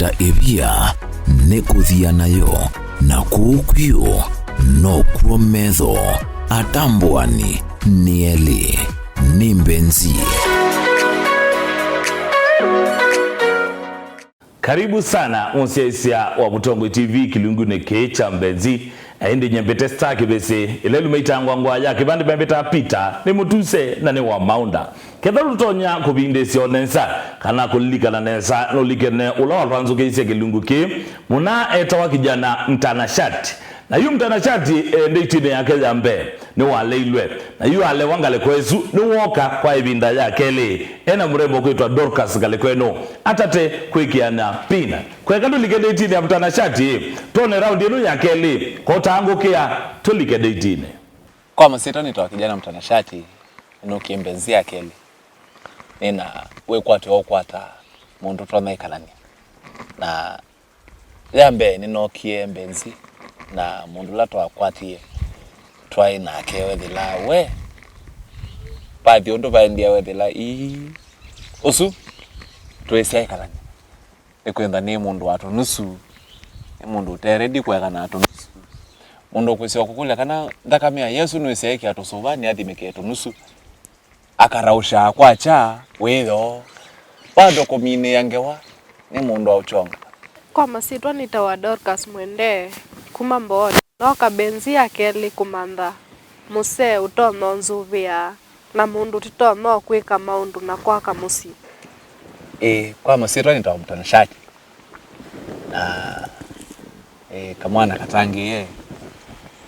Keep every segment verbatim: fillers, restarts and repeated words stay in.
Ta ĩvia nĩkũthia nayo, na kũu kwĩũ nokw'o metho atambũani nĩ elĩ. Nĩ Mbenzi. Karibu sana mũsyaĩĩsya wa Mũtongoi T V kĩlungunĩ kĩĩ kya Mbenzi. Na ĩndĩ nyie mbĩte Star Kĩvĩsĩ, ĩla ĩlũmĩte ngwangwa ya kĩvandĩ mevĩtaa Peter, nĩ mũtuse na nĩ wa maũnda. Ketha tũtonya kũvindĩĩsya o nesa, kana kũlilikana nesa, nũlikene ũla watwanzũkĩisye kĩlungu kĩĩ, mũna etawa kijana mtanashati. Na yu mtanashati, e, ndeitini yake ya mbee, nĩwaleilwe. Na yu alewa ngalĩko ĩsu, nĩwooka kwa ĩvinda ya kelĩ, ena mũrembo kwĩtwa Dorcas ngalĩko ĩno, atate kwĩkĩana pina. Kweka tũlike ndeitini ya mtanashati, tone raundi ĩno ya kelĩ, kotangũkĩa, tũlike ndeitini. Kwa masyĩtwa nĩtawa kijana mtanashati, nĩnũkie Mbenzi ya kelĩ. Nĩna wĩkwatyo wa ũkwata mũndũ tũtonya ĩkalany'a. Na ya mbee nĩnookie Mbenzi, na mũndũ ũla twakwatie twaĩ nake wethĩla we pathi ũndũ vaendie wethĩla ii ũsu twĩsya ĩkalany'a. Nĩkwĩtha nĩ mũndũ wa tũnusu, nĩ mũndũ ũte ready kũekana na tũnusu. Mũndũ ũkwĩsĩwa kũkũlya kana nthakame ya Yesũ nũĩsyaĩkĩa tũsũva nĩathimĩkĩe tũnusu, akaraũshaa kwakya wĩoo. Bado kũminĩĩa ngewa nĩ mũndũ wa ũkyonga. Kwa masyĩtwa nĩtawa Dorcas Mwende, kuma Mbooni. Nooka Mbenzi ya kelĩ kũmantha mũsee ũtonya ũnzũvĩa na mũndũ tũtonya kwĩka maũndũ na kwaka mũsyĩ. Ĩĩ, kwa masyĩtwa nĩtawa mtanashati. Na, ĩĩ, kamwana katangĩĩe,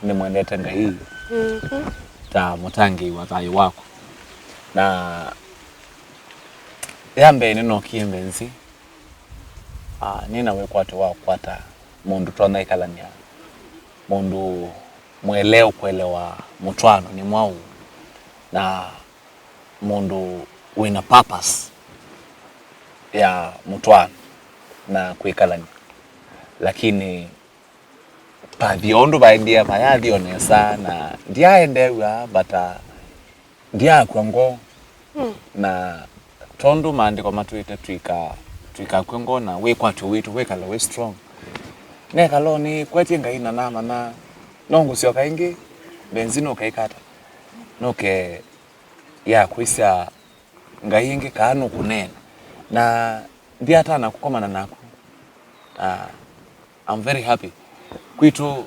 nĩmwendete Ngai Mhm. ta mũtangĩĩi wa thayũ wakwa. Na ya mbee nĩnookie Mbenzi, ah, nĩna wĩkwatyo wa kũkwata mũndũ tũtonya ĩkalany'a, mũndũ mwelewa kũelewa mũtwaano nĩ mwaũ, na mũndũ wĩna purpose ya mũtwaano na kwĩkalany'a. Lakini pathi o ũndũ vaendie vayathi o nesa, na ndyaendeew'a, but, uh, ndyaakw'a ngoo. Mm. Na tondũ maandĩko matwĩte tũika-, tũikakw'e ngoo na wĩkwatyo witũ wĩkale wĩ strong. Nekala o nĩkwetie Ngai na namanya no ngũsyoka ĩngĩ, Mbenzi nũkeĩka ata? Nũke ya kwĩsya Ngai ĩngĩ kaa nũkũneena. Na ndyatana kũkomana naku. Ah, I'm very happy. Kwitũ,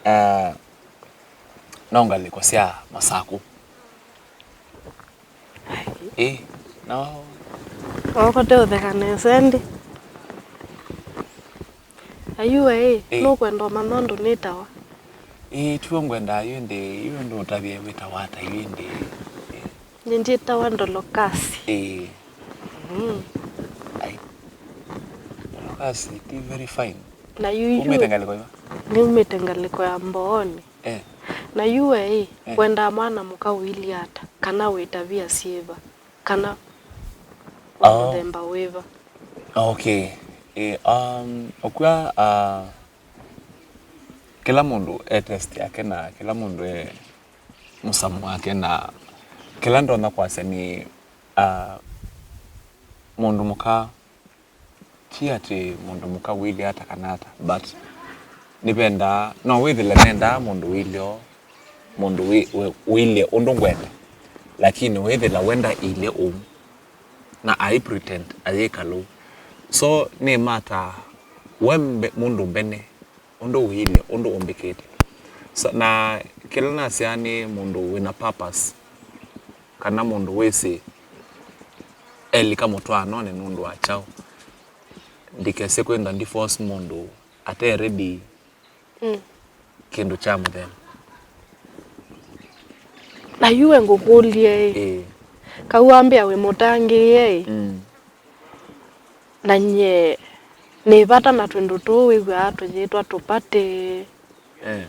ah, no ngalĩko sya Masakũ. Ĩ, no. Okote ũtheka nesa ĩndĩ. Ayuwe ĩ, Ĩ. Nũkwenda ũmanya ũndũ nĩtawa? Ĩ, tiwe ngwendaa yu ĩndĩ, yu ĩndĩ ũtavye wĩtawa ata yu ĩndĩ? Ĩ. Nĩnjĩtawa Ndolokasi. Ĩ. Mm. Ai. Ndolokasi, ti very fine. Na yu yu Umĩte ngalĩko ĩva? Nĩumĩte ngalĩko ya Mbooni. Eh. Na yu we ĩ, Eh. Wendaa mwana mũka ũilyĩ ata? Kana wĩtavia syĩva? Kana wa Oh. mũthemba wĩva? Okay. Ĩ, um, ũkw'a, uh, kĩla mũndũ e test yake na kĩla mũndũ e mũsamo wake, na kĩla ndonya kwasya nĩ, ah, mũndũ mũka, ti atĩ mũndũ mũka ũilyĩ ata kana ata, but nĩvendaa, no wĩthĩle nendaa mũndũ ũilyĩ o, mũndũ wĩ, wĩ, ũilyĩ ũndũ ngwenda, lakini wĩthĩla we ndailyĩ ũu, na ai pretend ayĩka lou. So nĩ matter we mbe-, mũndũ mbene, ũndũ ũilyĩ, ũndũ ũmbĩkĩte. Sa-, na kĩla nasyaa nĩ mũndũ wĩna purpose, kana mũndũ wĩsĩ elika mũtwaanonĩ nũndũ wa kyaũ. Ndikese kwenda ndi force mũndũ ate ready Mm. kĩndũ kya mũthemba. Na yu we ngũkũlye ĩ, Ĩĩ. Kau wambĩa wĩ mũtangĩĩe ĩ, Mm. Na nyie nĩ vata na twĩndũ tũũ wĩw'aa tũyĩtwa tũpatĩ. Eh.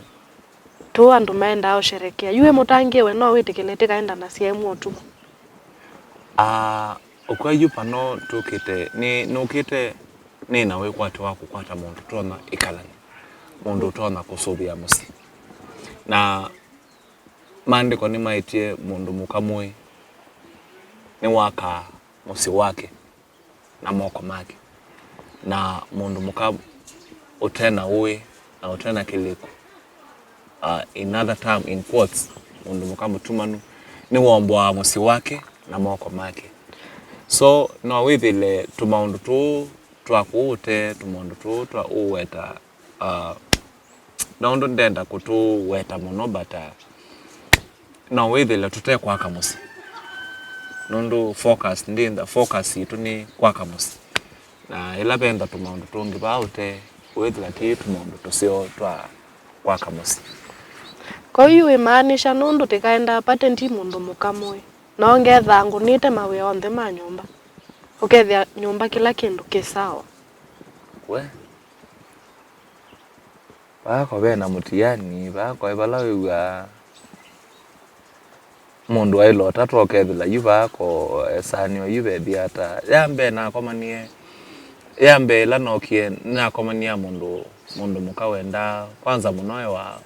Tũũ andũ maendaa ũsherekea. Yu wĩ mũtangĩĩe we no wĩtĩkĩle tĩkaenda na syaĩ mwa ũtukũ? Ah, ũkw'a yu pano tũkĩte, nĩ, nũkĩte nĩ na wĩkwatyo wa kũkwata mũndũ tũtonya ĩkalany'a, mũndũ ũtonya kũsũvĩa mũsyĩ. Na maandĩko nĩmaĩtye mũndũ mũka mũĩ nĩwakaa mũsyĩ wake na moko make. Na mũndũ mũka ũte na ũĩ na ũte na kĩlĩko, uh, in other term, in quotes, mũndũ mũka mũtumanu nĩwomboaa mũsyĩ wake na moko make. So no wĩthĩle tũmaũndũ tũũ twa kũũ ũtee, tũmaũndũ tũũ twa ũweta, uh, na ũndũ ndenda kũtũweta mũno, but, uh, no wĩthĩle tũte kwaka mũsyĩ. Nũndũ focus, ndĩnda focus yitũ nĩ kwaka mũsyĩ. Na ĩla venda tũmaũndũ tũngĩ vaa ũte, wĩthĩla ti tũmaũndũ tũseo twa kwaka mũsyĩ. Kwoou wĩmaanisha nũndũ tĩkaendaa party ndi mũndũ mũka mũĩ, no ngethaa ngũnĩte mawĩa onthe ma nyũmba, ũkethĩa nyũmba kĩla kĩndũ kĩ sawa? We. Vaa ko ve na mũtiani, vaa ko e vala wĩw'aa mũndũ aĩ lota twa ũkethĩla yu vaa ko esaanĩwa yu vethi ata. Ya mbee nakomanie, ya mbee ĩla nookie, nĩnakomanie na mũndũ, mũndũ mũka wendaa, kwanza mũno e wa,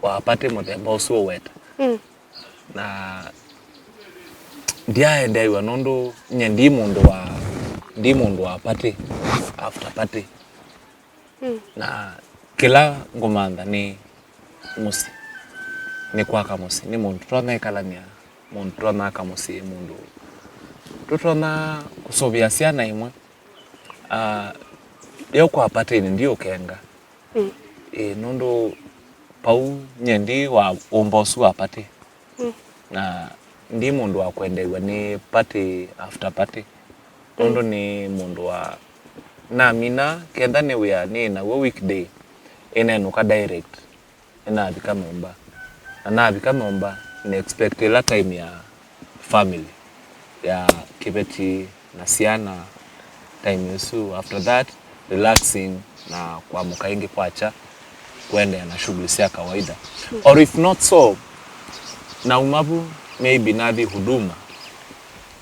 wa party mũthemba ũsu ũweta. Mm. Na ndyaendeew'a nũndũ nye ndi mũndũ wa, ndi mũndũ wa party after party. Mm. Na kĩla ngũmantha nĩ mũsyĩ, nĩ kwaka mũsyĩ, nĩ mũndũ tũtonya ĩkalany'a, mũndũ tũtonya aka mũsyĩ, mũndũ tũtonya kũsũvĩa syana imwe. Ah, yo kwa party-inĩ ndiũkenga. Mm. Ĩĩ, nũndũ pau nye ndi wa ũmba ũsu wa party. Mm. Na ndi mũndũ wa kwendeew'a nĩ party after party. Nũndũ nĩ mũndũ wa, namina kenda nĩ wĩa nĩ naw'o weekday, ĩnenũka direct, ĩnavika nyũmba. Na navika nyũmba, nĩ expect ĩla time ya family, ya kĩveti na syana, time ĩsu. After that, relaxing na kwamũka ĩngĩ kwakya, kũendeea na shughuli sya kawaida. Or if not so, nauma vu, maybe nathi huduma.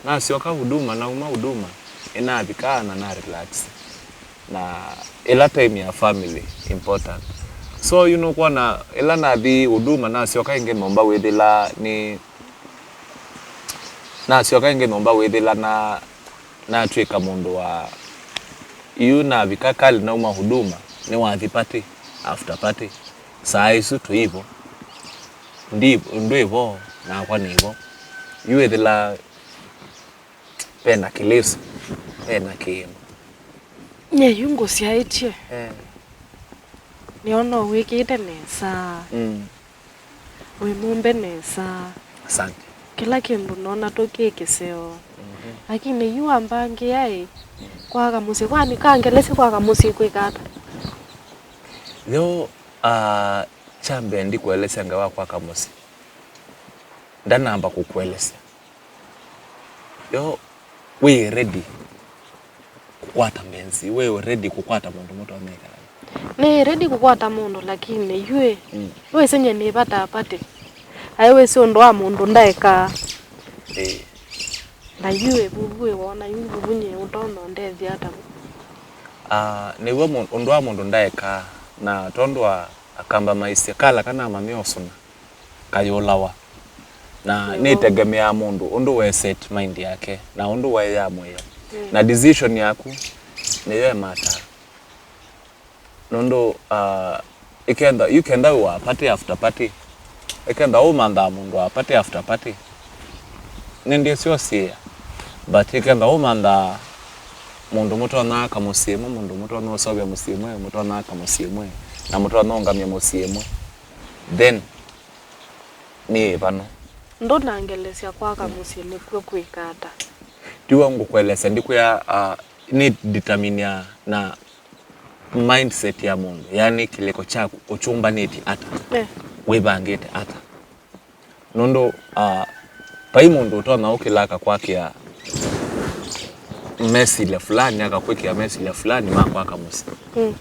Nasyoka huduma, nauma huduma, ĩnavika na na relax. Na ĩla time ya family important. So, you know, kwona ĩla nathi huduma, nasyoka ĩngĩ nyũmba wĩthĩla nĩ, nasyoka ĩngĩ nyũmba wĩthĩla na, natw'ĩka mũndũ wa, yu navika kali nauma huduma, nĩwathi party after party. Saa ĩsu tũivo. Ndi, ndwĩvo, nakwa nĩvo. Yu ĩthĩla vena kĩlĩso, vena kĩĩma. Nye yu ngũsyaĩtye. Eh. Nĩona ũwĩkĩte nesa. Mm. Wĩ mũmbe nesa. Asante. Kĩla kĩndũ nona tũ kĩ kĩseo. Mhm. Lakini yu wambangĩaĩ, kwaka mũsyĩ, kwani kangelesye kwaka mũsyĩ kwĩka ata? Yo, ah, kya mbee ndikũelesya ngewa kwaka mũsyĩ. Ndanamba kũkũelesya. Yo, wĩ ready kũkwata mbenzi, wĩ ready kũkwata mũndũ mũtonya ĩkalany'a? Nĩ ready kũkwata mũndũ, lakini yuĩ, mm, nĩwĩsĩ nye nĩvataa party. Aĩ wĩsĩ ũndũ wa mũndũ ndaekaa. Ĩĩ. Na yuĩ vuvu wĩwona, yu vuvu nye ũtonya ũndethya ata? Ah, nĩw'o mũ-, ũndũ wa mũndũ ndaekaa, na tondũ wa akamba maisye kala kana mamĩosũna. Kayũlawa. Na nĩtegemeaa mũndũ ũndũ we set mind yake na ũndũ we yamwĩa. Mm. Na decision yaku nĩyo ĩmataa. Nũndũ, ah, ĩkenda, yu kenda wĩ wa party after party, ĩkenda ũmanthaa mũndũ wa party after party, nĩndĩ syo syĩa. But ĩkenda ũmanthaa mũndũ mũtonya aka mũsyĩ ĩmwe, mũndũ mũtonya ũseũvya mũsyĩ ĩmwe, mũtonya aka mũsyĩ ĩmwe, na mũtonya ũngamya mũsyĩ ĩmwe, then nĩ ĩvano. Ndũnangelesya kwaka mũsyĩ nĩkw'o kwĩka ata? Tiw'o ngũkũelesya, ndikwĩa, ah, nĩ determinia na mindset ya mũndũ, yani kĩlĩko kyaku ũkyũmbanĩtye ata, eh, wĩvangĩte ata. Nũndũ, ah, vai mũndũ ũtonya ũkĩla akakwakĩa mesilya fulani, akakwĩkĩa mesilya fulani ma kwaka mũsyĩ. Mm.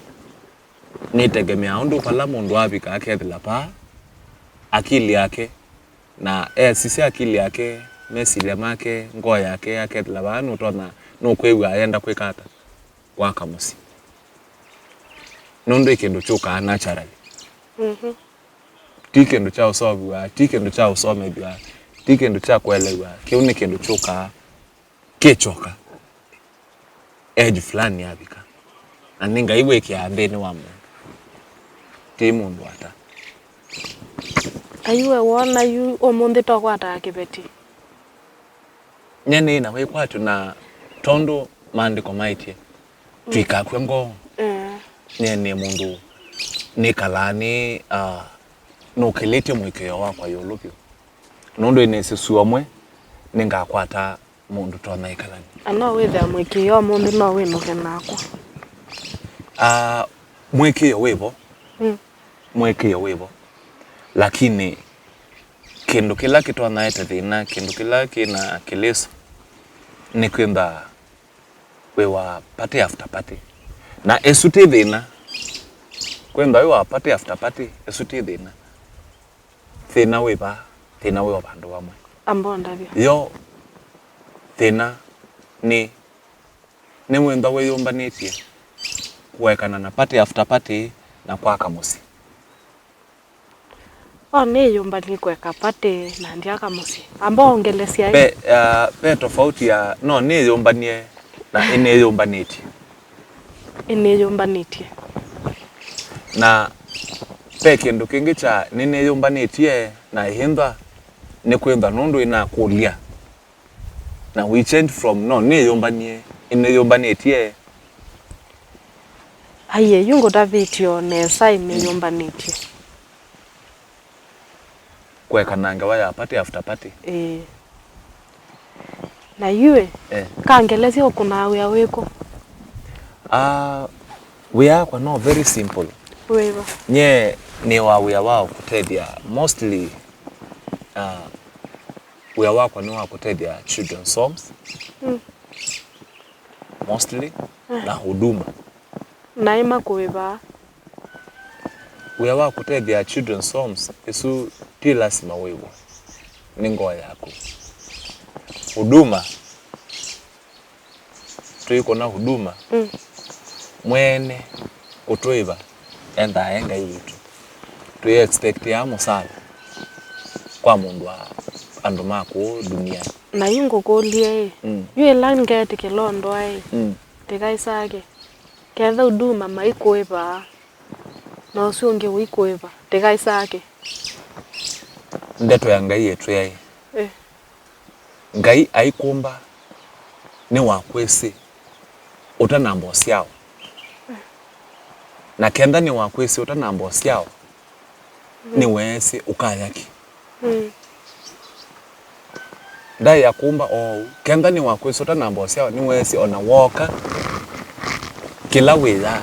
Nĩtegemeaa ũndũ vala mũndũ avika akethĩla vaa, akili yake, na esisya akili yake, mesilya make, ngoo yake, akethĩla vaa nũtonya, nũkwĩw'a ayenda kwĩka ata, kwaka mũsyĩ. Nũndũ ĩ kĩndũ kyũkaa naturally. Mhm. Ti kĩndũ kya ũseũvw'a, ti kĩndũ kya ũsomethw'a, ti kĩndũ kya kũelew'a. Kĩu nĩ kĩndũ kyũkaa. Kĩkyoka, age fulani yavika, Na nĩ Ngai wĩkĩaa nthĩnĩ wa mũndũ, ti mũndũ ata. Aiwe, wona yu ũmũnthĩ twakwataa kĩveti. Nyie nĩ na wĩkwatyo na tondũ maandĩko maĩtye, "Twĩkakw'e ngoo." Eh. Nyie nĩ mũndũ nĩkalaa nĩ, ah, nũkĩlĩtye mũĩkĩĩo wakwa ĩũlũ vyũ. Nũndũ ĩnĩsĩ sua ũmwe nĩngakwata mũndũ tonya ĩkalani. Na no wĩthĩa mũĩkĩĩo ũmũnthĩ no wĩnũke nakwa. Ah, mũĩkĩĩo wĩ vo. Mm. Mũĩkĩĩo wĩ vo. Lakini kĩndũ kĩla kĩtonyaete thĩna, kĩndũ kĩla kĩ na kĩlĩso, nĩ kwĩmba wĩ wa party after party. Na ĩsu ti thĩna. Kwĩmba wĩ wa party after party, ĩsu ti thĩna. Thĩna wĩ va? Thĩna wĩ o vandũ vamwe. Amba ũndavye. Yo thĩna nĩ, nĩ wĩmba wĩyũmbanĩtye kũekana na party after party na kwaka mũsyĩ. O nĩyũmbanie kũeka party na ndyaka mũsyĩ. Amba ongelesya ĩ. Ve, ah, ve tofauti ya no nĩyũmbanie na ĩnĩyũmbanĩtye. Ĩnĩyũmbanĩtye. Na ve kĩndũ kĩngĩ kya nĩnĩyũmbanĩtye na ĩhĩnthwa nĩ kwĩthwa nũndũ ĩnakũlya. Na we change from no nĩyũmbanie, ĩnĩyũmbanĩtye. Aiye, yu ngũtavĩtye o nesa ĩnĩyũmbanĩtye. Kũekana ngewa ya party after party. Ĩĩ. Na yu ĩ, eh, kangelesya ũkũnaa wĩa wĩkũ? Ah, wĩa wakwa no very simple. Wĩva? Nye nĩ wa wĩa wa kũtethya mostly, ah, wĩa wakwa nĩ wa kũtethya children's homes. Mm. Mostly, mm, na huduma. Naĩ makũĩvaa. Wĩa wa kũtethya children's homes, ĩsu ti lasima wĩw'e nĩ ngoo yaku. Huduma, tũikũna huduma, mm, mwene kũtũĩva endaa e Ngai witũ. Tũi expectia mũsala kwa mũndũ wa andũ ma kũũ duniani. Na yu ngũkũlye ĩ, mm, yu ĩla ngetĩkĩla ũndũa ĩ, mm, ndĩkaisake. Ketha huduma maikũĩvaa, na ũsu ũngĩ ũikũĩva, ndĩkaisake. Ndeto ya Ngai ĩtwĩaĩ, eh, Ngai aikũmba nĩwakwĩsĩ ũtanamba ũsyawa. Na kenda nĩwakwĩsĩ ũtanamba ũsyawa, mm, nĩweesĩ ũkaya kĩ. Mm. Ndaĩa kũmba oou. Kenda nĩwakwĩsĩ ũtanamba ũsyawa, nĩweesĩ ona wooka kĩla wĩyaa.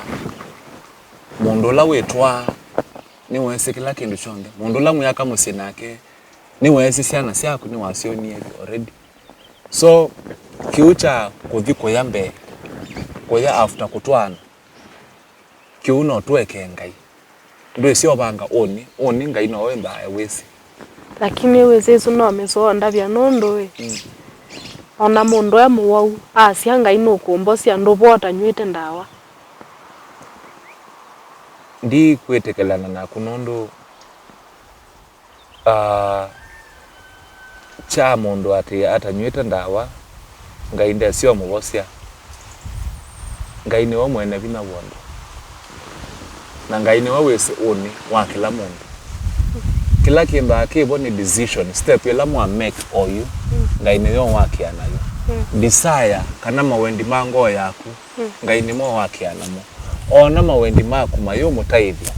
Mũndũ ũla wĩtwaa, nĩweesĩ kĩla kĩndũ kyonthe. Mũndũ ũla mwĩaka mũsyĩ nake, nĩweesĩ syana syaku, nĩwasyonie already. So, kĩu kya kũthi kũya mbee, kũya after kũtwaana, kĩu no tũekee Ngai. Ndwĩsĩ ovanga ũnĩ, ũnĩ Ngai nowe wĩmbae wĩsĩ. Lakini wĩsĩ ĩsu no mĩsoa ndavya nũndũ ĩ, mm, ona mũndũ e mũwau asya Ngai nũkũmbosya ndũvwa ũtanyw'ĩte ndawa. Ndikwĩtĩkĩlana naku nũndũ Ah, kya mũndũ atĩ atanyw'ĩte ndawa, Ngai ndesĩ ũmũvosya. Ngai nĩwe mwene vinya w'onthe. Na Ngai nĩwe wĩsĩ ũnĩ wa kĩla mũndũ. Kĩla kĩmbaga kĩvo nĩ decision, step ĩla mwa make oyu, Ngai nĩwe ũwakĩa nayo. Desire, kana mawendi ma ngoo yaku, Ngai nĩmo ũwakĩa namo. Ona mawendi maku mayũmũtaĩthya,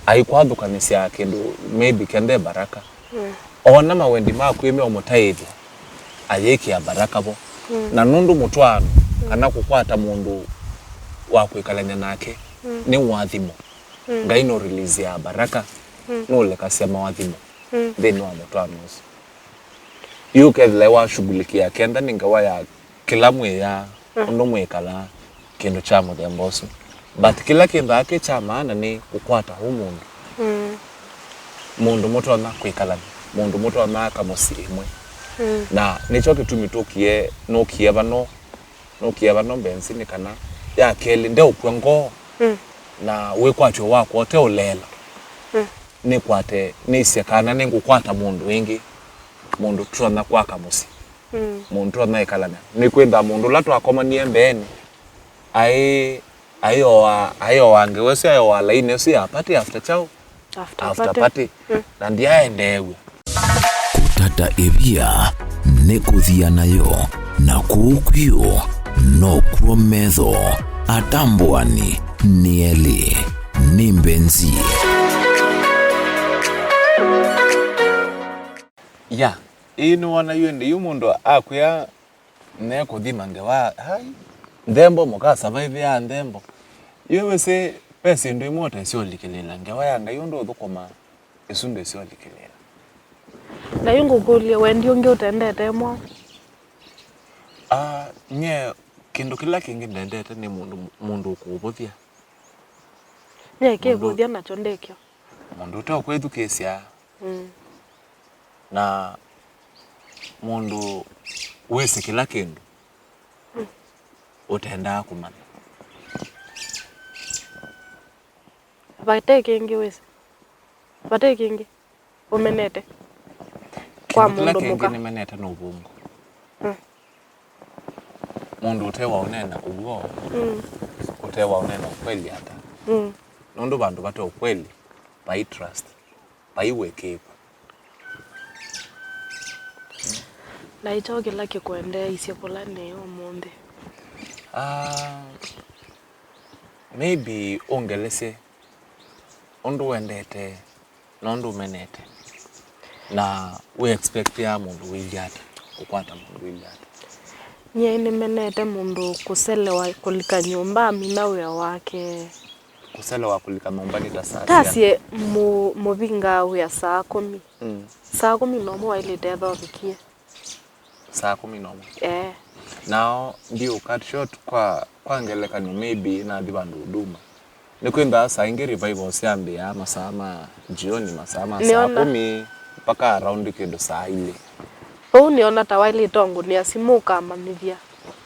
aikwathũkanĩsya kĩndũ maybe kende baraka. Mm. Ona mawendi maku ĩmeũmũtaĩthya, ayĩkĩa baraka vo. Mm. Na nũndũ mũtwaano, mm, kana kũkwata mũndũ wa kwĩkalany'a nake, mm, nĩ ũathimo. Mm. Ngai no release ya baraka, mm, nũlekasya mawathimo, mm, nthĩnĩ wa mũtwaano ũsu. Yu ũkethĩla washughulikia kenda nĩ ngewa ya kĩla mwĩyaa, mm, ũndũ mwĩkalaa, kĩndũ kya mũthemba ũsu. But kĩla kĩnthaa kĩ kya maana nĩ kũkwata ũ mũndũ. Mm. Mũndũ mũtonya kwĩkalany'a, mũndũ mũtonya aka mũsyĩ ĩmwe. Mm. Na nĩkyo kĩtumi tũkie, nũkie vano, nũkie vano mbenzi nĩ kana ya kelĩ ndeũkw'a ngoo, mm, na wĩkwatyo wakwa ũteũleela. Mm. Nĩkwate, nĩsye kana nĩngũkwata mũndũ ĩngĩ, mũndũ tũtonya kwaka mũsyĩ. Mm. Mũndũ tũtonya ĩkalany'a. Nĩkwĩtha mũndũ ũla twakomanie mbeenĩ, Aĩ, aĩoa, aĩoa ngewa ĩsu, aĩoa laini ĩsu ya party after chao. After After party. party. Mm. Na ndiaendeew'a. Kũtata ĩvia nĩ kũthia nayo, na kũu kwio nokw'o metho atambũani nĩ elĩ. Nĩ mbenzi. Ya, ĩĩ nĩwona yu ĩndĩ yu mũndũ akwĩa nekũthima ngewa, ai, nthembo mũka survive ya nthembo. Yu wĩsĩ ve syĩndũ imwe ũtesyolikĩlĩla, ngewa ya Ngai ũndũ ũthũkũmaa, ĩsu ndĩsyolikĩlĩla. Na yu ngũkũlye, wendi ũngĩ ũtendete mwaũ? Ah, nye kĩndũ kĩla kĩngĩ ndendete nĩ mũndũ, mũndũ ũkũvũthya. Nye Mũndũ- kĩvũthya nakyo ndĩkyo. Mũndũ ũteũkwĩthukĩĩsya. Mm. Na mũndũ wĩsĩ kĩla kĩndũ ũtendaa kũmanya. Vate kĩngĩ wĩsĩ? Vate kĩngĩ ũmenete kwa Kĩndũ kĩla mũndũ kĩngĩ mũka? Nĩmenete nĩ ũvũngũ. Mm. Mũndũ ũte wa ũneena ũw'o, Mm. ũte wa ũneena ũkweli ata? Mm. Nũndũ vandũ vate ũkweli, vai trust, vai wĩkĩĩku. Na nĩ kyaũ kĩla kĩkũendeeisye kũla nĩ ũmũnthĩ? Ah, maybe ũngelesye ũndũ wendete na ũndũ ũmenete, na wĩ expectia mũndũ wĩilye ata, kũkwata mũndũ wĩilye ata? Nyie nĩmenete mũndũ kũselewa kũlika nyũmba amina wĩa wake. Kũselewa kũlika nyũmba nĩ ta saa siana? Tasye mũ-, mũvingaa wĩa saa kũmi. Mm. Saa kũmi na ũmwe waĩlĩte ethoovikie. Saa kũmi na ũmwe. Eh. Nao ndiũ cut short kwa, kwa ngelekany'o, maybe nathi vandũ huduma. Nĩkwĩnthaa saa ingĩ revival syambĩaa masaa ma jioni, masaa ma saa Nĩona. kũmi mpaka around kĩndũ saa ilĩ. Ũu nĩona ta waĩlĩte ũngũnĩa simũ ũkamanyĩthya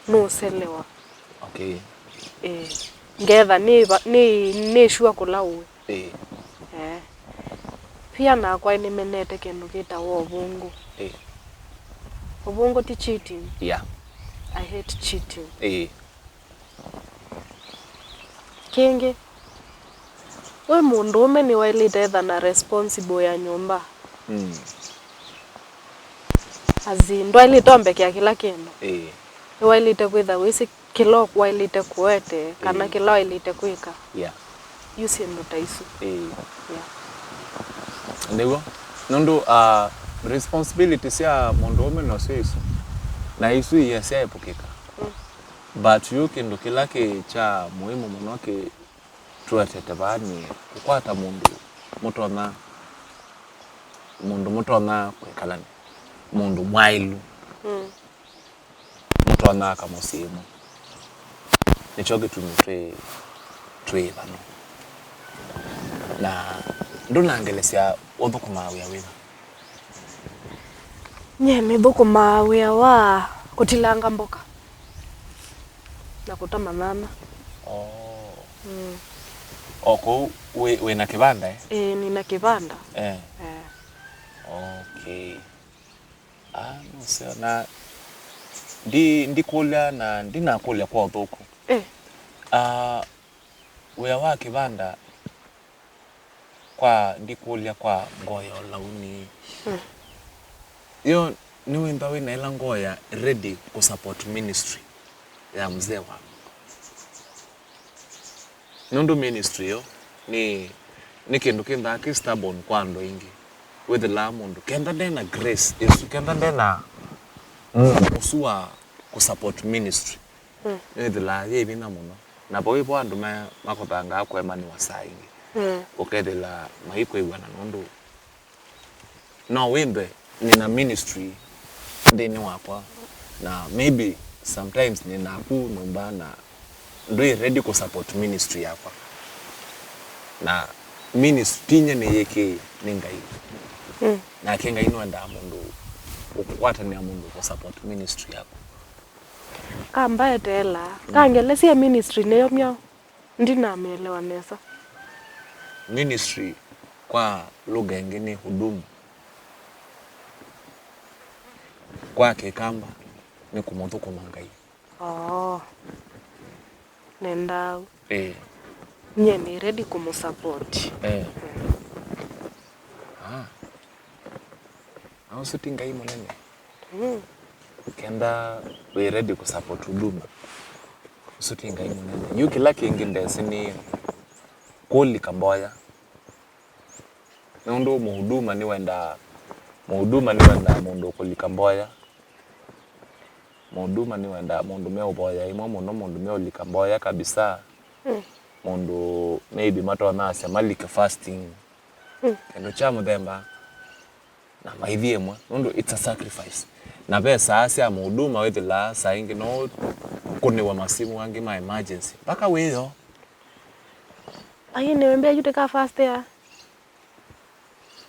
nũselewa. Okay. Eh. Ngetha nĩ va-, nĩ, nĩ sure kũla ũĩ. Ĩĩ. Eh. Pia nakwa nĩmenete kĩndũ kĩtawa ũvũngũ. Ĩĩ. Ũvũngũ ti cheating. Yeah. I hate cheating. Ĩĩ. Kĩngĩ, wĩ mũndũũme nĩwaĩlĩte etha na responsible ya nyũmba. Mm. As in, ndwaĩlĩte ombekea kĩla kĩndũ. Ĩĩ. Nĩwaĩlĩte kwĩtha wĩsĩ kĩla waĩlĩte kũete, kana Ĩĩ. kĩla waĩlĩte kwĩka. Yeah. Yu syĩndũ ta isu. Ĩĩ. Yeah. Nĩw'o. Nũndũ, ah, responsibility sya mũndũũme nosyo isu. Na isu iasya epũkĩka. Mm. But yu kĩndũ kĩla kĩ kya mũimu mũno kĩ tũetete vaa nĩ kũkwata mũndũ mũtonya, mũndũ mũtonya kwĩkalany'a, mũndũ mwaĩlu. Mm. Mũtonya aka mũsyĩ ũmwe. Nĩkyo kĩtumi twĩ, twĩ ĩthano. Na ndũnangelesya ũthũkũmaa wĩa wĩva? Nyie nĩthũkũmaa wĩa wa kũtilanga mboka na kũtama nyanya. Oh. Mm. O kũu wĩ, wĩ na kĩvanda, eh? Ĩĩ, nĩ na kĩvanda. Eh. Eh. Okay. Ah, nũseo na ndi, ndikũlya na ndinakũlya kwa ũthũku. Eh. Ah, wĩa wa kĩvanda kwa ndikũlya kwa ngoo ya ũlauni. Mm. Yo nĩwĩmba wĩ na ĩla ngoo ya ready kũ support ministry ya mzee waku. Nũndũ ministry yo nĩ, nĩ kĩndũ kĩnthaa kĩ stubborn kwa andũ aingĩ. Wĩthĩlaa mũndũ kenda nde na grace ĩsu, kenda nde na mũsu wa kũ support ministry, Mm. nĩwĩthĩlaa yĩ vinya mũno. Na vau ĩvo andũ ma-, makũthangaa kũemanĩwa saa ingĩ. Mm. Ũkethĩla maikwĩw'ana nũndũ no wĩmbe nĩ na ministry nthĩnĩ wakwa, na maybe sometimes nĩ naku nyũmba na ndwĩ ready kũ support ministry yakwa. Na ministry ti nye nĩyĩkĩĩe, nĩ Ngai. Mm. Nake Ngai nĩwendaa mũndũ ũkũkwatanĩa mũndũ kũ support ministry yaku. Kambaeteela, Mm. kangelesya ministry nĩyo myaũ? Ndinamĩelewa nesa. Ministry kwa lugha ĩngĩ nĩ hudumu. Kwa Kĩkamba nĩ kũmũthũkũma Ngai. Oh. Nendaa. Eh. Nyie nĩ ready kũmũsupport. Eh. Ah. Na ũsu ti Ngai mũnene? Mm. Kenda wĩ ready kũsupport huduma, ũsu ti Ngai mũnene. Yu kĩla kĩngĩ ndesĩ nĩ kũlika mboya. Nũndũ mũhuduma nĩwendaa, mũhuduma nĩwendaa mũndũ ũkũlika mboya. Mũhuduma nĩwendaa mũndũ meũvoya ĩmwe mũno, mũndũ meũlika mboya kabisa. Mm. Mũndũ maybe matonasya malike fasting. Mm. Kĩndũ kya mũthemba na maithi ĩmwe, nũndũ it's a sacrifice. Na ve saa sya mũhuduma wĩthĩlaa saa ingĩ no ũkũnĩwe masimũ angĩ ma emergency. Mpaka wĩyo. Ai, nĩwe mbĩa yu tĩka fast ya.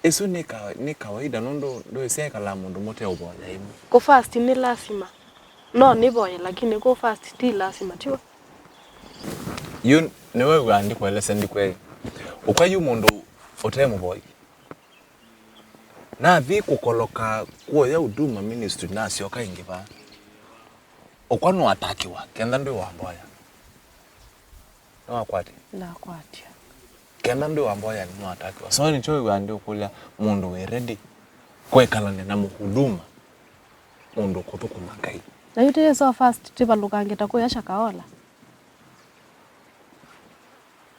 Ĩsu nĩ ka-, nĩ kawaida, nũndũ ndwĩsĩ ekala mũndũ mũteũvoya ĩmwe. Kũ fast nĩ lasima. No nĩvoye, lakini kũ fast ti lasima, tiw'o? Yu nĩwew'aa ndikũelesya ndikwee. Ũkwa yu mũndũ ũte mũvoi. Nathi kũkoloka kuoya Huduma Ministry nasyoka ĩngĩ vaa. Ũkwa nũatakiwa, kenda ndwĩ wa mboya. Nĩwakwatya? Ndakwatya. Kenda ndwĩ wa mboya nĩnũatakiwa. So nĩkyo wĩw'aa ndiũkũlya mũndũ wĩ ready kwĩkalany'a na mũhuduma, mũndũ ũkũthũkũma Ngai. Na yu tĩyĩ so fast tĩvalũkange ta kũya Shakahola?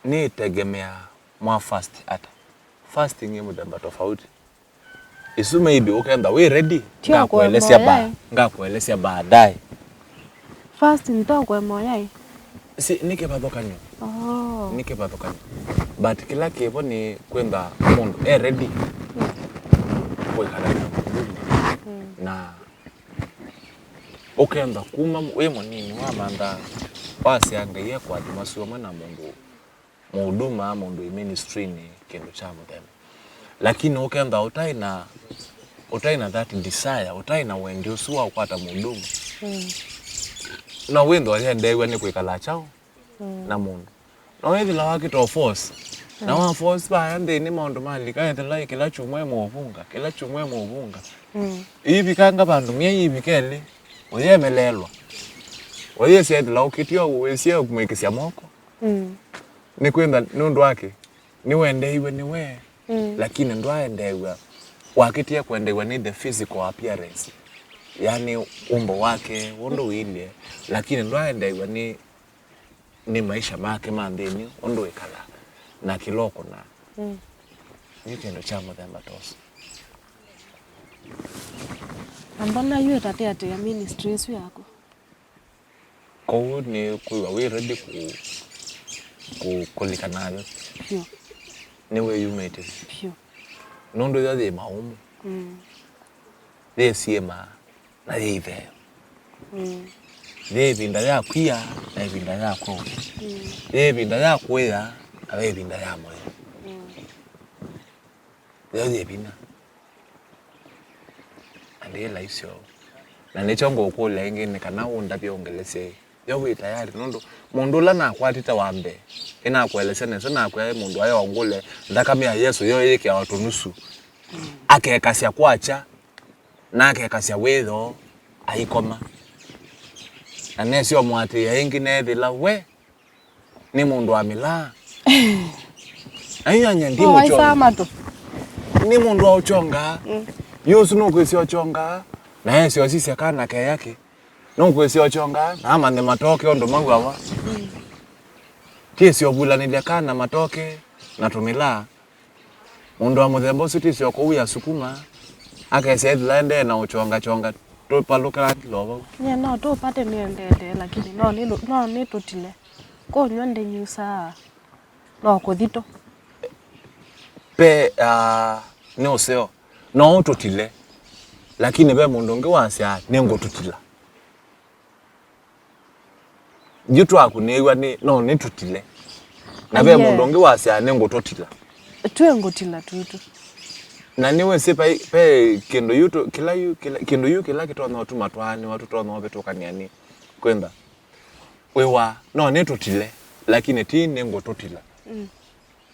Nĩtegemea mwa fast ata. Fasting ĩ mũthemba tofauti. Isu maybe ũkenda wĩ ready, ngakuelesya ba-, ngakuelesya baadaye. Fast nĩ tokwe moya ĩ? Si, nĩ kĩvathũkany'o. Oh. Nĩ kĩvathũkany'o. But kĩla kĩvo nĩ kwenda mũndũ e ready kwĩkala na Mũlungu. Mm. Na ũkenda kuma wĩ mũnini wamantha wasya Ngai ekwathima syũmwe na mũndũ mũhuduma, mũndũ wĩ ministry-nĩ, kĩndũ kya mũthemba. Lakini ũkethwa ũtaĩ na, ũtaĩ na that desire, ũtaĩ na wendi ũsu wa ũkwata mũhuduma, mm, no wĩthwa ũyendeew'a nĩ kwĩkala kyaũ, mm, na mũndũ. No wĩthĩla wakĩta force. Na, mm, wa force vaya nthĩnĩ maũndũ malika, ethĩla kĩla kyumwa e mũvunga, kĩla kyumwa e mũvunga. Mm. Iivikanga vandũ mia iivika ĩlĩ, ũyemeleelwa. Ũyĩsya ethĩla ũkĩtio wĩsie ũmwĩkĩsya moko. Mm. Nĩ kwĩntha nũndũ wake nĩwendeeiwe nĩwe, mm, lakini ndwaendeew'a wakĩtie kwendeew'a nĩ the physical appearance, yani ũmbo wake ũndũ ũilye, lakini ndwaendeew'a nĩ, nĩ maisha make ma nthĩnĩ ũndũ wĩkala na kĩla ũkũna. Mm. Nĩ kĩndũ kya mũthemba ta ũsu. Na mbona yu ũtatĩatĩĩa ministry ĩsu yaku? Kwoou nĩ kwĩw'a wĩ ready kũ-, kũ-, kũlika nayo. Vyũ. Nĩwĩyumĩtĩthya. Vyũ. Nũndũ yo yĩ maumu. Mm. Yĩ syĩma na yĩ itheo. Mm. Yĩ ĩvinda ya kwia na ĩvinda ya kũũya. Mm. Yĩ ĩvinda ya kũĩa na yĩ ĩvinda ya mũyo. Mm. Yo yĩ vinya. Na ndĩ laisi ũu. Na nĩkyo ngũkũlya ĩngĩ nĩ kana ũndavye ũngelesye ĩ. Yo wĩ tayari, nũndũ mũndũ ũla nakwatĩte wa mbee, ĩnakũelesya nesa, nakwĩa mũndũ ayo ũngũle nthakame ya Yesũ yo yĩkĩawa tũnusu. Akekasya kwakya, na akekasya wĩoo, aikoma. Na nesyo mũatĩĩa ĩngĩ neethĩla we nĩ mũndũ wa mĩlaa. Na yu anyie ndimũkyonga. Waisaa matũ. Nĩ mũndũ wa ũkyongaa. Mm. Yu ũsu nũkwĩsya ũkyongaa, na esya ũsisya kana keya kĩ. Nũkwĩsya ũkyongaa, na amanthe matoke ũndũ mauawa. Mm. Tiĩsya ũvulanĩlya kana matoke na tũmĩlaa. Mũndũ wa mũthemba ũsu tĩsĩ o kũu ya sukuma, akesya ethĩla endee na ũkyongakyonga tũpalũkangĩla o vau. Nyie no tũpate nĩendete, lakini no nĩ-, no nĩtũtile. Kũnyw'a ndĩnyusaa, no kũthi tũ. Pe, ah, nĩ ũseo, no ũtũtile, lakini ve mũndũ ũngĩ wasyaa, "Nĩngũtũtila." Yu twakũnĩĩw'a nĩ, no nĩtũtile. Na ve, yeah, mũndũ ũngĩ wasyaa, "Nĩngũtũtila." Twĩ ngũtila tutu. Na nĩwĩsĩ vai, ve kĩndũ yu tũ-, kĩla yu, kĩla, kĩndũ yu kĩla kĩtonya ũtuma twaanĩwa, tũtonya ũvĩtũkanĩa nĩ kwĩntha wĩwa, no nĩtũtile, lakini ti nĩngũtũtila. Mm.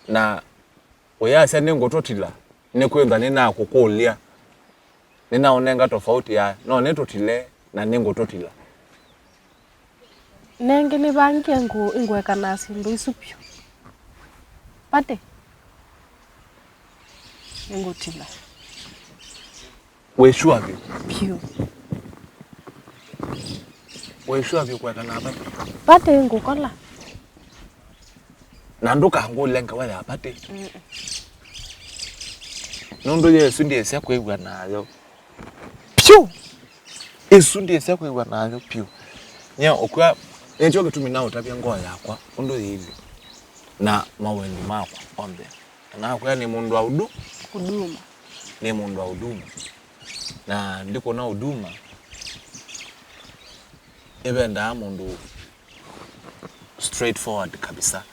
Na ũyasya nĩngũtũtila, nĩ kwĩntha nĩnakũkũlya. Nĩnaũnenga tofauti ya no nĩtũtile na nĩngũtũtila. Nengĩ nĩvangie ngũ-, ngweka na syĩndũ isu vyũ. Patty, nĩngũtina. Wĩ sure vyũ? Vyũ. Wĩ sure vyũ kweka na Patty? Patty ngũkola. Na ndũkangũlĩle ngewa ya Patty. Mm-mm. Nũndũ yo ĩsu ndĩsya kwĩw'a nayo. Vyũ! Ĩsu ndĩsya kwĩw'a nayo vyũ. Nyie ũkw'a, nĩkyo kĩtumi naũtavya ngoo yakwa ũndũ yĩilye na mawendi makwa onthe. Nakwĩa nĩ mũndũ wa udu-, Huduma. Nĩ mũndũ wa huduma. Na ndikũna huduma, nĩvendaa mũndũ straightforward kabisa,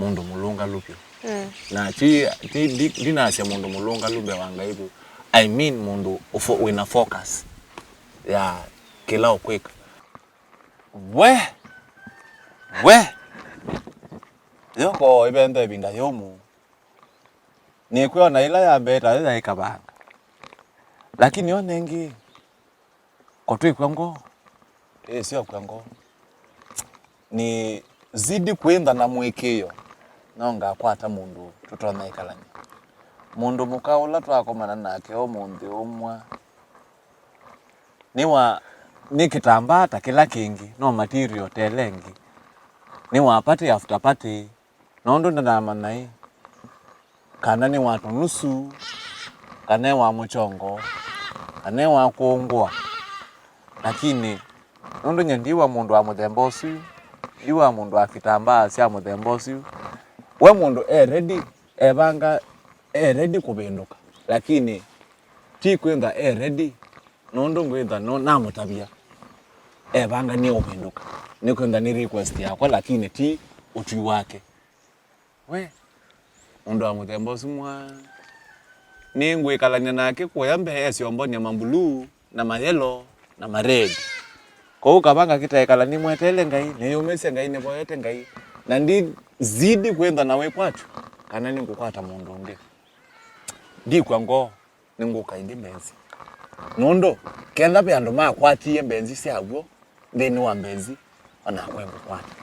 mũndũ mũlũngalu vyũ. Mm. Na ti, ti, ndi-, ndinasya mũndũ mũlũngalu mbee wa Ngai vyũ. I mean mũndũ ũfo-, wĩna focus ya kĩla ũkwĩka. We! We! Yoko ĩvenda ĩvinda yũmũ. Nĩkwĩona ĩla ya mbee tayo yaĩ kavanga. Lakini ona ĩngĩ, ko twĩkw'a ngoo, ĩĩ, syokw'a ngoo. Nĩ zidi kwĩntha na mũĩkĩĩo, no ngakwata mũndũ tũtonya ĩkalany'a. Mũndũ mũka ũla twakomana nake ũmũnthĩ ũmwe, nĩ wa, nĩ kĩtambaa ta kĩla kĩngĩ, no material ta ĩla ĩngĩ. Nĩ wa party after party, nũndũ ndanamanya ĩ, kana nĩ wa tũnusu, kana e wa mũchongo, kana e wa kũũngũa. Lakini nũndũ nye ndiwa mũndũ wa mũthemba ũsu, ndiwa mũndũ wa kitambaa sya mũthemba ũsu, we mũndũ e ready, evanga, e ready kũvĩndũka. Lakini ti kwĩntha e ready, nũndũ ngwĩtha no namũtavya, evanga nĩ ũvĩndũka, nĩ kwĩntha nĩ request yakwa, lakini ti ũtwi wake. We, mũndũ wa mũthemba ũsu mwa, nĩngwĩkalany'a nake kũya mbee esyombonĩ ya mambuluu na mayelo na mared. Kwoou kavanga kĩtaekala nĩmweteele Ngai, nĩyũmĩsye Ngai, nĩvoyete Ngai, na ndi zidi kwĩntha na wĩkwatyo kana nĩngũkwata mũndũ ũngĩ. Ndikw'a ngoo. Nĩngũka ĩngĩ mbenzi. Nũndũ, kenda ve andũ makwatie mbenzi sya w'o nthĩnĩ wa mbenzi, o nakwa ngũkwata.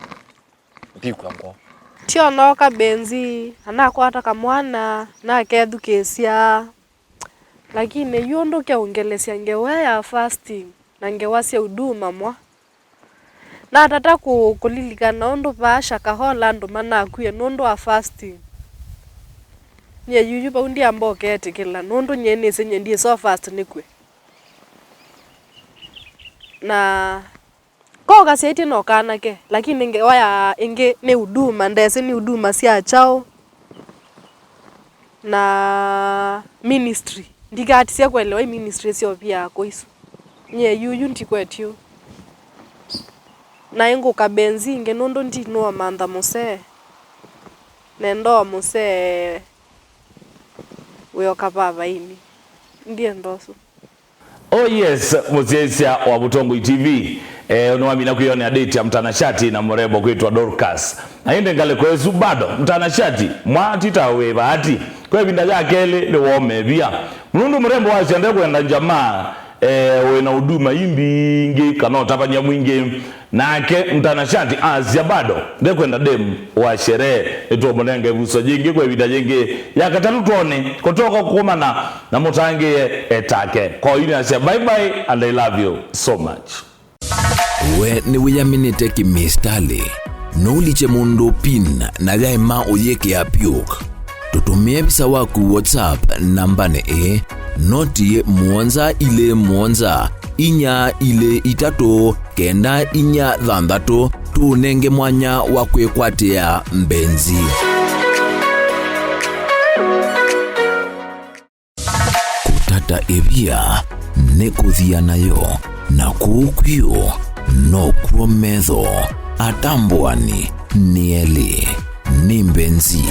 Ndikw'a ngoo. Ti onooka mbenzi, anakwata kamwana, nakethukĩĩsya. Lakini yu ũndũ keũngelesya ngewa ya fasting na ngewa sya huduma mwa. Natata kũ-, kũlilikana ũndũ vaa Shakahola andũ manakwie nũndũ wa fasting. Nyie yuyu vau ndiamba ũketĩkĩla, nũndũ nyie nĩsĩ nyie ndyĩsa fast nĩkw'e. Na ko kasyaĩtye no kanake, lakini ngewa ya ĩngĩ nĩ huduma, ndesĩ nĩ huduma sya kyaũ. Na ministry. Ndikatisye kũelewa i ministry syoviaa kũisu. Nyie yuyu ndikwetye ũu. Na ĩngũka mbenzi ĩngĩ nũndũ ndinũa mantha mũsee. Nenda o mũsee wĩoka vavainĩ. Ndienda ũsu. Oh yes, mũsyaĩĩsya wa Butongoi T V, eh, nĩwamina kwĩyonea date ya mtanashati na mũrembo kwĩtwa Dorcas. Na ĩndĩ ngalĩko ĩsu bado, mtanashati, mwatita wĩ vaati. Kwa ĩvinda ya kelĩ, nĩwomevia. Nũndũ mũrembo wasya ndekwenda njamaa, eh, wĩna huduma imbingĩ, kana ũtavany'a mwingĩ. Nake mtanashati asya bado ndekwenda dem wa sherehe, nĩtũmũnenge vuso yĩngĩ kwa ĩvinda yĩngĩ ya katatũ twone kũtoka kũkomana na mũtangĩĩe etake. Kwa yu nĩasya bye bye and I love you so much. We nĩwĩyaminĩte kĩmisitalĩ? Nũulikye mũndũ pin na yaema ũyĩkĩa PUK? Tũtũmĩe visa waku WhatsApp nambanĩ ĩĩ, noti mũonza ilĩ mũonza, inya ilĩ itatũ, kenda inya thanthatũ, tũũnenge mwanya wa kwĩkwatĩa mbenzi. Kũtata ĩvia nĩ kũthia nayo, na kũu kwĩũ nokw'o metho atambũani nĩ elĩ. Nĩ mbenzi.